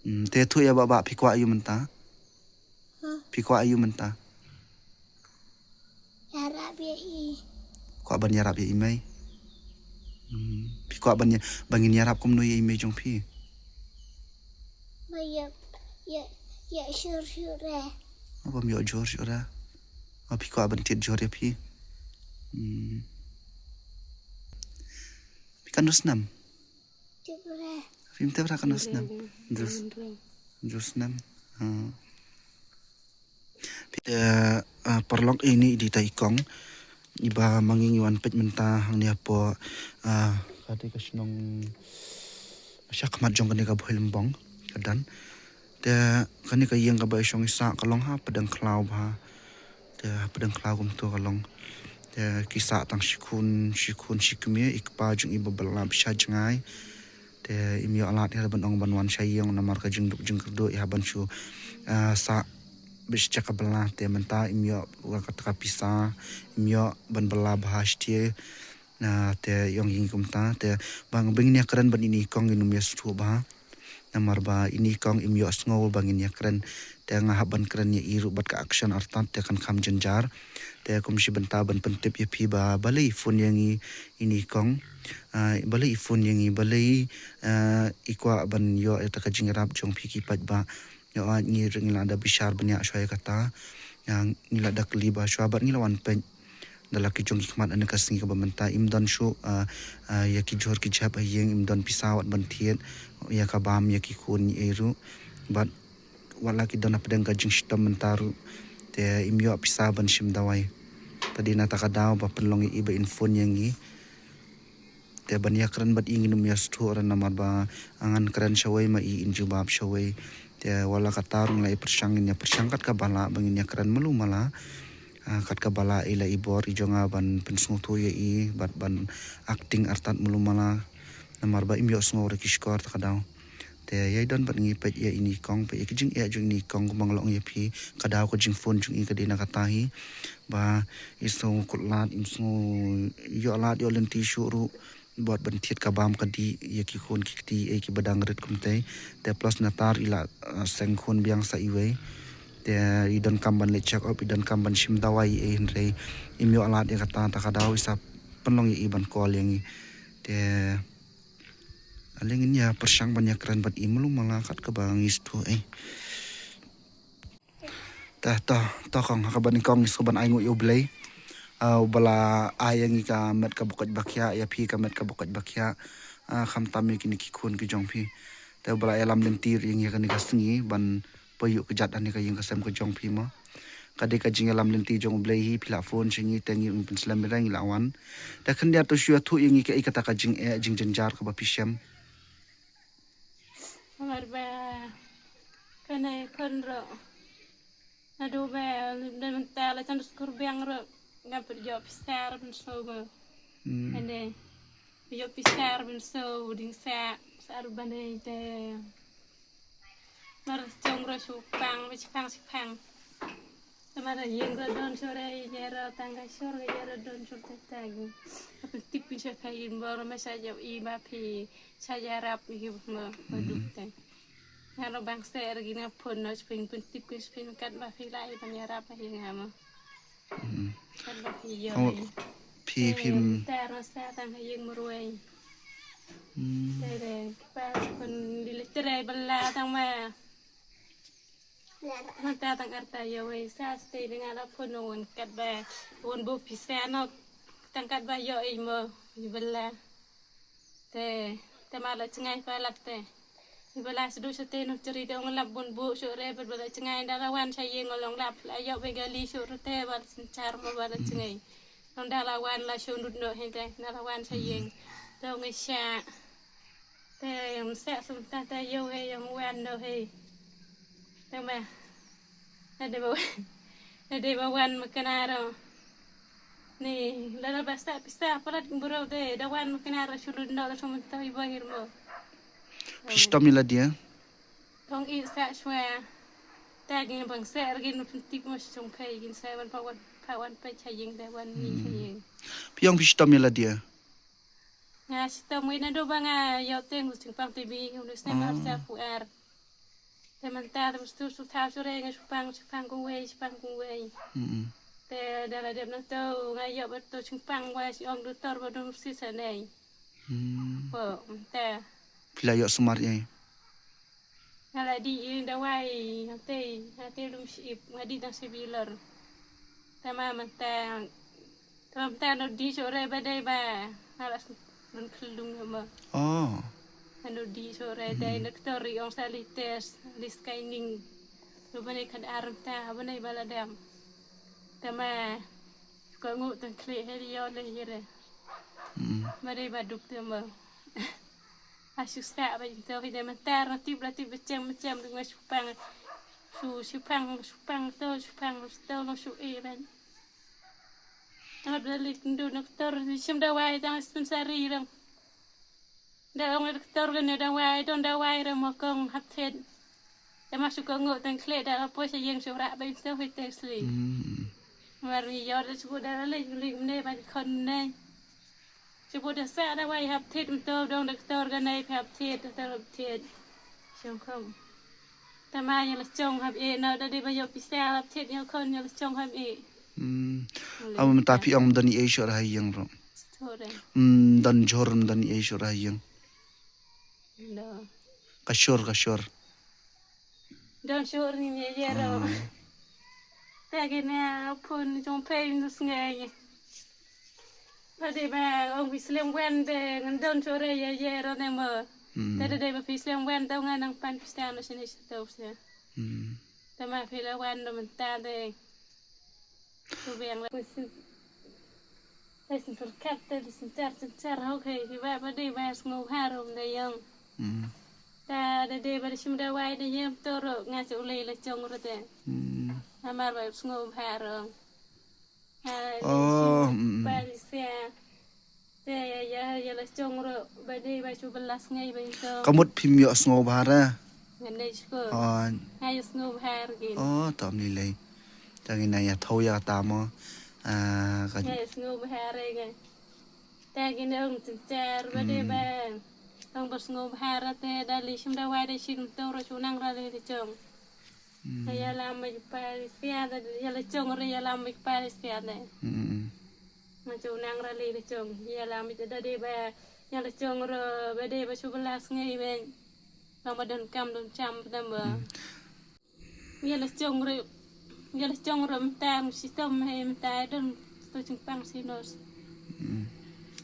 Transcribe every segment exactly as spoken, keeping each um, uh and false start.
Hmm, te thuh ïa ba ba phi kwah ïa u mynta. Phi kwah ïa u mynta. Ïarap ïa i. Kwah ban ïarap ïa i mei. Hmm, phi kwah ban ïa, ban ngin ïarap kumno ïa i mei jong phi. Ba ïa, ïa, ïa shur shur eh. Ba ym ïoh jhur shuh re. Ba phi kwah ban thied jhur ïa phi. Hmm. Phi katno snem? Phim tip re katno snem? Jhur snem. Te paralok, ini i dei ta i kong iba ma ngi ngi wan peit mynta hangne hapoh ka dei ka shnong shakhmat jong kane ka Bhoilymbong ka Dan. Te kane ka ïing kaba i shong i sah ka long ha pdeng khlaw bha. Te ha pdeng khlaw kumto ka long. Te ki sah tang shi khun, shi khun shi kmie, i kpa jong i ba bylla bishar jngai. Te im ïoh lad ïa ban ong ban wan sha ïing namar ka jingduk jingkyrduh ïa ban shu sah bishar ka bylla. Te mynta im ïoh wa kata ka pisa, im ïoh ban bylla bha shuh. Te ïong ïing kumta te ba ngin ïa kren ban ini i kong ngin ym ïa sngewthuh bha. Namar ba ini i kong im ïoh sngew ba ngin ïa kren. Te nga hap ban kren ïa i ruh bad ka action artat te kan kham jynjar. Te kum shi bynta ban pyntip ïa phi ba balei i phone ïa ngi ini i kong. Balei i phone ïa ngi, balei i kwah ban ïoh ïa ta ka jingïarap jong phi ki paidbah. Ïa ngi ruh ngi la da bishar bniah shuwa ïa kata. Ngi la da kylli bha shuwa bad ngi la wan peit da la ki jong ki khmat ha kane ka sngi kaba mynta im don shuh ïa ki jhur ki jhep ha ïing, im don pisa wat ban thied ïa ka bam ïa ki khun ïa i ruh. Bad wat la ki don hapdeng ka jingshitom mynta ruh te im ïoh pisa ban shim dawai. Te dei na ta ka daw ba pynlong ïa i ba in phone ïa ngi. Te ban ïa kren bad i ngin ym ïa sngewthuh re namar ba ngan kren shawei ma i in jubab shawei. Te wat la kata ruh ngi la i pyrshang ngin ïa pyrshang kat kaba lah ba ngin ïa kren malu mala. Kat kaba lah i la i bor i jong nga ban pynsngewthuh ïa i bad ban acting artat malu mala. Namar ba im ïoh sngew re ki shkor ta ka daw. Te ïa i don bad ngi peit ïa ini i kong, peit ïa ki jingeh jong ini i kong kumba nga la ong ïa phi ka daw ka jingphone jong i ka dei na kata hi. Ba i sngew kut lad, im sngew ïoh lad ïoh lynti shuh ruh. Bad ban thied ka bam ka dih ïa ki khun ki kti ïa ki ba dang rit kumtei. Te plus na tar i la seng khun biang sa iwei. Te i donkam ban leit check up, i donkam ban shim dawai ïa i hynrei im ïoh lad ïa kata, ta ka daw i sa pynlong ïa i ban call ïa ngi. Te ale ngin ïa pyrshang ban ïa kren bad i malu mala kat kaba ngi sngewthuh eh. Te to, to kong, ha kaba nyngkong ngi sngewbha ban ai nguh ïa U Blei uba la ai ïa ngi ka met kaba koit ba khiah, ïa phi ka met kaba koit ba khiah. Khamtam ïa kine ki khun ki jong phi. Te uba la ïalam lynti ïa ngi ha kane ka sngi ban poi ïuh kjat ha kane ka ïing ka sem ka jong phi mo. Ka dei ka jingïalam lynti jong U Blei hi, phi la phone sha ngi te ngi ym pynslem ïa ngi la wan. Te khyndiat to shu ïathuh ïa ngi kaei kata ka jingeh jingjynjar kaba phi shem. Namar ba kane khun ruh naduh ba mynta la jan skul biang ruh ngam pat ïoh pisa ban siew ba. Kane ïoh pisa ban siew ding sa sa ruh ba ne te. Mar jong ruh shu pang ba shi pang shi pang. Te mar ïing ruh don shuh re ïa ruh tang ka shuh ka ïa ruh don shuh te te. Ka pyntip pyn sha ka ïing bor ma sha ïoh i ba phi sha ïarap i ba ma ba duk te. Nga ruh bang seh ruh gi nga phone noh sha phi pyntip pyn sha phi kat ba phi lah i ban ïarap ïa nga ma. Kat ba phi ïoh i. Phi phi. Te ruh sa tang ka ïing marwei. Te re pa pyn di le te re bala tang ma. Mynta tang arta ïa wei sa stay de nga la phone wan kat ba wan bu pisa nok tang kat ba ïoh i mo i bala. Te te ma la chngai pa lap te i bala sdu sa te nok chri te ong lap bun bu shu re bad bala chngai da la wan sa ïing ong lap la ïoh be gali shu ru te bal sin char mo bala chngai. Nong da la wan la shu nut no he te na la wan sa ïing. Te ong i sha. Te ym seh sum ta te ïoh he ïoh wan no he. Te ma. Na de ba wan. Na de ba wan ma kena ro. Ni la la ba seh pisa palat bro de da wan ma kena ro shu lut no sum ta i ba hir mo. Phi shitom ïa la dia. Tong i seh shwa. Ta gin bang seh gin pyntip mo shum kai gin seh wan pa wan pa cha ïing de wan ni cha ïing. Phi ong phi shitom ïa la dia. Nga shitom ïa na do ba nga ïoh teng u sing pang T V u snem ar sa pu ar. Mynta te mesti shu thaw shu re nga shu pang, shu pang kumwei, shu pang kumwei. Hmm. Te da la dep na to nga ïoh ba to shu pang wei shu ong doktor ba dum si sa nei. Hmm. Bo mynta. Phi la ïoh sumar ïa. Nga la dih ïa dawai hangtei, hangtei lum ship, nga dih dang shi bilor. Tama mynta, tama mynta no dih sore ba dei ba nga la lun khlung ma. Oh. Nga no dih sore dei doktor ri ong sa li test, li scanning. Lo ba nei kad ar mynta ba nei ba la dam. Tama ko ngu tang kli he ri yo le hire. Hmm. Ba dei ba duk tama. A shu sta ba jin to hi de mynta ra tip ra tip ba chem ba chem ding ma shu pang. Shu shu pang shu pang to shu pang to lo shu e ban. Hap da lik ndu doktor ni shim dawai tang dispensary rang. Da ong doktor kane dawai don dawai rang ma kong hap thet. Tama shu ko ngu tang kle da la poi sha ïeng shu ra ba jin to hi te sli. Hmm. Mar ni yor da shu da la lik lik ne ba khon ne. Shu bud da sa dawai hap thied mynta dong doktor ka nei phi hap thied doktor hap thied. Shong khom. Tama ïa la chong hap e no da dei ba ïoh pisa hap thied ïa khon ïa la chong hap e. Hmm. Ïa la. Am mynta phi ong don i ei shor ha ïeng ro. Sure. Hmm, don jhor don i ei shor ha ïeng. No. Ka shor ka shor. Don shuh ring ye ye ro. Hmm. Te kine phone jong pei nu sngai. Padi ba ong bi slem wen de ngan don shuh re ye ye ro ne mo. Hmm. Te de ba bi slem wen tau ngan nang pan pista no sini sito se. Hmm. Te ma phi la wan no mynta de. Ko biang la ko sin. Ai sin tur kat te di sin tar sin tar hau kai ki ba ba dei ba sngew bha ro de yong. Hmm. Ta de dei ba de shim dawai de yem to ro nga chu lei la chong ro te. Hmm. Amar ba sngew bha ro. Ha. Oh, shim hmm. Ba di sia. Te ya ya la chong ro ba dei ba chu ba la sngew ba to. Ka mut phim ïoh sngew bha ra. Ngan dei shu. Oh. Nga ïoh sngew bha ra kin. Oh, to mi lei. Tang ina ïa thaw ïa ta mo. Ah, ka. Nga ïoh sngew bha re nga. Ta ki ne ong tynter ba de ba. Ong ba sngew bha ra te da li shim dawai de shim to ro shu nang ra li de chong. Hmm. Ïa la ma pa sia de ïa la chong re ïa la ma pa sia de. Hmm. Ma shu nang ra li de chong ïa la ma da de ba ïa la chong ro ba de ba shu ba la sngew ben. Ba ma don kam don cham ba. Hmm. Ïa la chong re, ïa la chong re mynta, shitom he mynta, don to chingpang shinos. Hmm.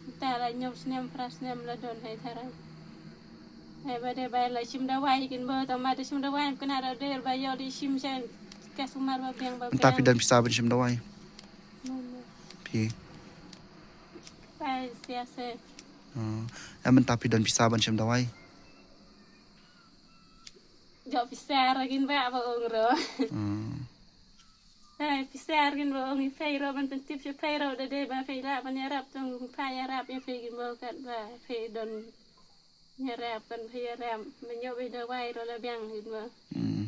Mynta la nyom snem, phra snem la don he tharai. He ba de ba la shim dawai kin bo, tama de shim dawai, kena da der ba ïoh di shim sha, ka sumar ba biang ba biang. Mynta phi don pisa ban shim dawai? Phi? Pai sia se. Hmm. Ya mynta phi don pisa ban shim dawai? Jok pisa ra kin ba ba ong ro. Hmm. Ai, pisa ra kin ba ong i pei ro ban tip si pei ro da de ba pei la ban yarap tong pa yarap ya pei kin ba kat ba pei don yarap kan pei yarap menyo pei dawai ro la biang kin ba. Hmm.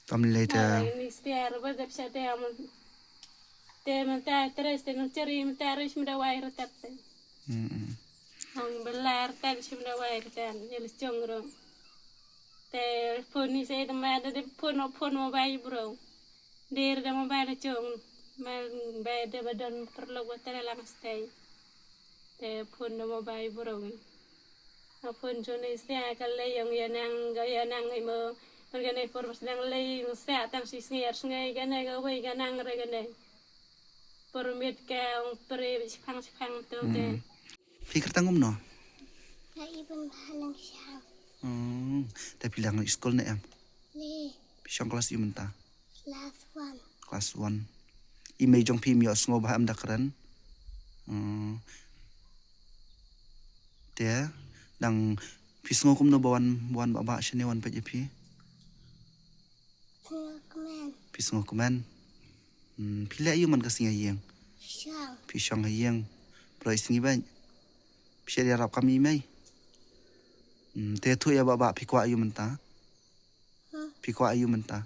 Kam le ta. Ai, ni sia ro ba dep sa de am. Te mynta tres te nang cheri mynta ris mynta dawai ro tat te. Hmm. Hong belar tat ris mynta dawai ro tat. Ïa la chong ro. Te phone ni se te ma da de phone o phone mobile bro. Der da mobile chong. Ma ba de ba don perlu ba tere lang stay. Te phone da mobile bro. A phone jong ni se ka le yong ya nang ga ya nang i mo. Man ga ne por bas nang le yong se tang si sngi ar sngi ga ne ga wei ga nang re ga ne. Por mit ka ong pre shipang shipang to te. Hmm. Phi kyrteng kumno? Nga Ibn Balang Shang. Hmm. Te phi la ngi skul ne em? Le. Phi shong klas ïa mynta? Klas one. Klas one. I mei jong phi im ïoh sngew bha em da kren? Hmm. Te dang phi sngew kumno ba wan ba wan ba ba shane wan peit ïa phi? Sngew kmen. Phi sngew kmen. Hmm, phi leh aïu man ka sngi ha ïing? Shong. Phi shong ha ïing. Phi leh sngi bad. Phi shait ïarap kam i mei. Hmm, te thuh ïa ba ba phi kwah aïu mynta? Hmm. Phi kwah aïu mynta?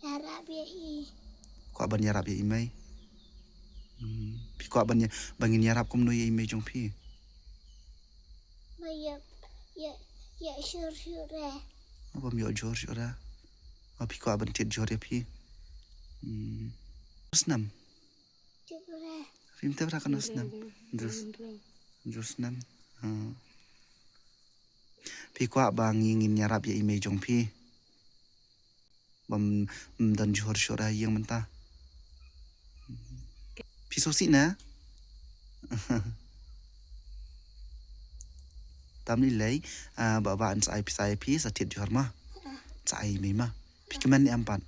Ïarap ïa i. Kwah ban ïarap ïa i mei. Hmm, phi kwah ban ïa ban ngin ïarap kumno ïa i mei jong phi? Ba ïa ïa ïa shur shur eh. Bam ïoh jhur shuh ra. Phi kwah ban thied jhur ïa phi. Hmm. Snem. Phim tip ra kano snem. Jhur. Jhur snem. Hmm. Phi kwah ba ngi ngin ïarap ïa i mei jong phi. Bam don jhur shuh ra ïing mynta. Phi sngewsih na? Tam lei lei, ah, ba ba an sa ai pisa ïa phi sa thied jhur ma. Sa ai mei ma. Phi kmen em pat.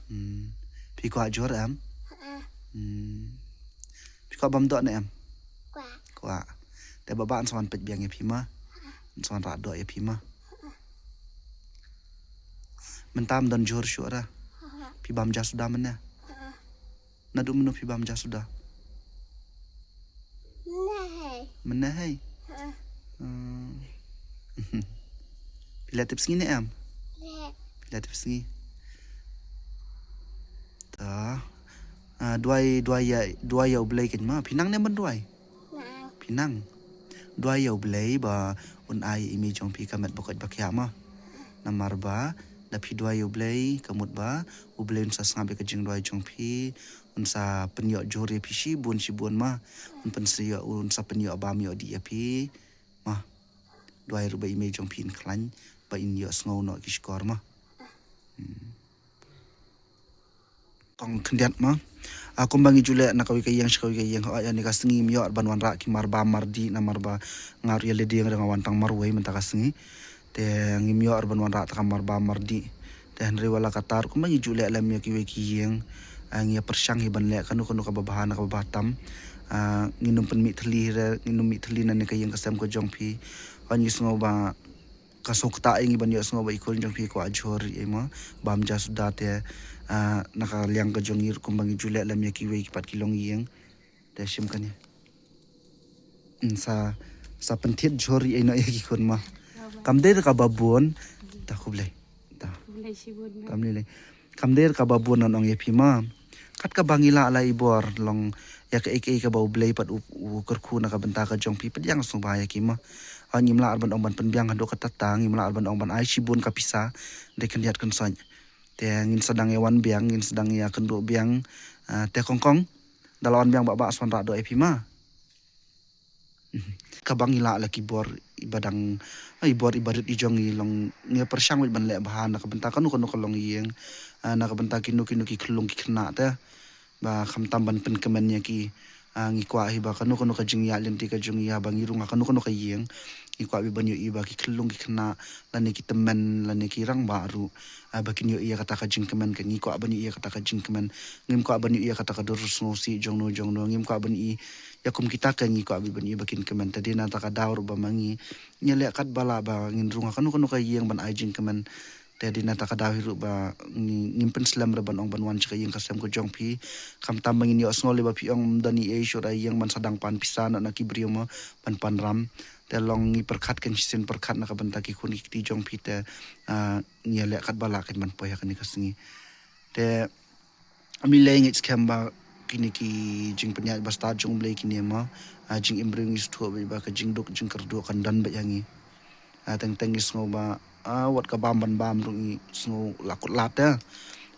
Hmm. Phi kwah jhur em? Hmm. Phi kwah bam doh ne em? Kwah. Te ba ba an sa wan peit biang ïa phi ma. An sa wan rah doh ïa phi ma. Mynta ym don jhur shuh ra. Phi bam ja suda mynne. Naduh mynno phi bam ja suda? Mynne hei. Hmm. Phi la tip sngi ne em? Phi la tip sngi. Ta. Ah, duwai, duwai ïa, duwai ïa U Blei kein ma. Phi nang ne ban duwai? Phi nang. Duwai ïa U Blei ba un ai i mei jong phi ka met ba koit ba khiah ma. Namar ba da phi duwai ïa U Blei ka mut ba U Blei un sa sngap ïa ka jingduwai jong phi, un sa pynïoh jhur ïa phi shibun shibun ma. Un pynsa ïoh, un sa pynïoh bam ïoh dih ïa phi ma. Duwai ruh ba i mei jong phi in khlaiñ ba in ïoh sngew noh ki shkor ma. Hmm. Kong khyndiat ma. Ah, kumba ngi ju leh na kawei ka ïing sha kawei ka ïing, hooid, ïa kane ka sngi ngim ïoh ban wanrah ki marbam mardih namar ba nga ruh ïa lade nga wan tang marwei mynta ka sngi. Te ngim ïoh ban wanrah ta ka marbam mardih. Te hynrei wat la katta kumba ngi ju leh lem ïa kiwei ki ïing, ah, ngi ïa pyrshang hi ban leh kano kano kaba bha na kaba bha tam. Ah, ngin ym pynmih thylli re, ngin ym mih thylli na kane ka ïing ka sem ka jong phi. Hooid, ngi sngew ba ka sngewkta ïa ngi ban ïohsngew ba i khun jong phi kwah jhur ïa i ma, bam ja suda te, ah, na ka liang ka jong ngi ruh kumba ngi ju leh lem ïa kiwei ki pat ki longïing. Te shim kane. Hmm, sa, sa pynthied jhur ïa i noh ïa ki khun ma. Kam dei re kaba bun. Ta khublei. Ta. Khublei shibun ma. Kam lei lei. Kam dei re kaba bun, ngan ong ïa phi ma. Kat kaba ngi lah la i bor long ïa kaei kaei kaba U Blei pat u, u kyrkhu na ka bynta ka jong phi, pdiang sngewbha ïa ki ma. Ha, ngim lah ban ong ban pynbiang haduh katta ta, ngim lah ban ong ban ai shibun ka pisa, dei khyndiat khynsoit. Te ngin sa dang ïa wan biang, ngin sa dang ïa kynduh biang, ah, te kong kong, da la wan biang ba ba sa wanrah doh ïa phi ma. Kaba ngi lah la ki bor iba dang, ah, i bor iba rit i jong ngi long ngi pyrshang wei ban leh bha na ka bynta kano kano ka longïing, ah, na ka bynta kino kino ki khyllung ki khynnah te. Ba khamtam ban pynkmen ïa ki, ah, ngi kwah hi ba kano kano ka jingïaid lynti ka jong ngi haba ngi rung ha kano kano ka ïing, ngi kwah beit ban ïohi ba ki khyllung ki khynnah lane ki tymmen lane ki rangbah ruh, ah, ba kin ïohi ïa kata ka jingkmen, ka ngi kwah ban ïohi ïa kata ka jingkmen. Ngim kwah ban ïohi ïa kata ka dur sngewsih jongno jongno, ngim kwah ban ïohi ïa kum kita, ka ngi kwah beit ban ïohi ba kin kmen. Te dei na kata ka daw ruh ba ma ngi ngi leh katba lah ba ngin rung ha kano kano ka ïing ban ai jingkmen. Te dei na kata ka daw hi ruh ba ngi, ngim pynslem re ban ong ban wan sha ka ïing ka sem ka jong phi. Khamtam ba ngin ïohsngew lei ba phi ong ym don ei ei shuh ra ïing ban sa dang pan pisa noh na ki briew ma, ban pan ram. Te long ngi pyrkhat kan shisien pyrkhat na ka bynta ki khun ki kti jong phi te, ah, ngi leh katba lah kan ban poi ha kane ka sngi. Te ym lei ngeit skhem ba kine ki jingpynïaid ba stad jong U Blei kine ma, ah, jingim briew ngi sngewthuh beit ba ka jingduk jingkyrduh kan don beit ha ngi. Ah, teng teng ngi sngew ba, ah, wat ka bam ban bam ruh ngi sngew la kut lad te.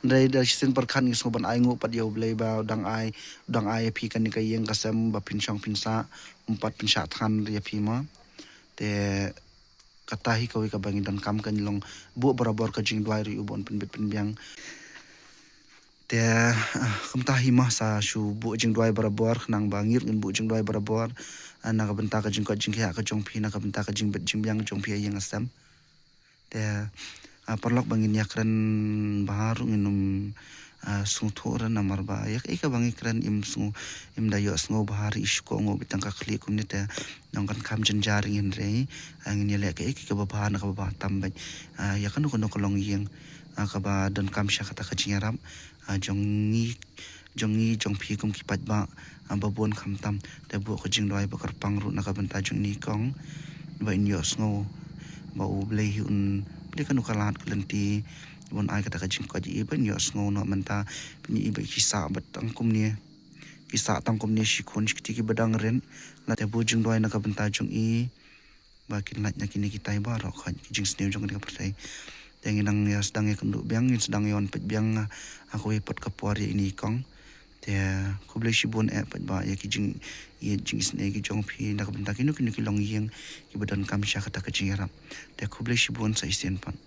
Hynrei da shisien pyrkhat ngi sngew ban ai nguh pat ïa U Blei ba u dang ai, u dang ai ïa phi kane ka ïing ka sem ba phin shong phin sah, um pat pynshah than ïa phi ma. Te kata hi kawei kaba ngi donkam, kan long buh barabor ka jingduwai ruh ïa u ba un pynbit pynbiang. Te, ah, kumta hi ma sa shu buh jingduwai barabor, khnang ba ngi ruh ngin buh jingduwai barabor, ah, na ka bynta ka jingkoit jingkhiah ka jong phi, na ka bynta ka jingbit jingbiang jong phi ha ïing ha sem. Te, ah, paralok ba ngin ïakren bha ruh ngin ym, ah, sngewthuh re namar ba ïa kaei kaba ngi kren im sngew, im da ïohsngew bha re, i shu kohnguh beit tang ka khlieh kumne te nang kan kham jynjar ïa ngi, hynrei, ah, ngin ïaleh kaei kaei kaba bha na kaba bha tam beit. Ah, ïa kano kano ka longïing, ah, kaba donkam sha kata ka jingïarap, ah, jong ngi, jong ngi, jong phi kum ki paidbah, ah, ba bun khamtam. Te buh ka jingduwai ba kyrpang ruh na ka bynta jong ine i kong ba in ïohsngew ba U Blei hi un plie kano ka lad ka lynti, ba un ai kata ka jingkoit ïa i ba in ïohsngew noh mynta. Pynïoh i ba ki sah bad tang kumne, ki sah tang kumne shi khun shi kti kiba dang rit. Lada buh jingduwai na ka bynta jong i, ba kin lait na kine kitai baroh khoit ki jingsniew jong kane ka pyrthei. Te ngi nang ïa sdang ïa kynduh biang, ngin sdang ïa wan peit biang, ah, ha kawei pat ka por ïa ine i kong. Te khublei shibun eh paidbah ïa ki jing, ïa ki jingisynei ki jong phi na ka bynta kino kino ki longïing kiba donkam sha kata ka jingïarap. Te khublei shibun, sa shisien pat.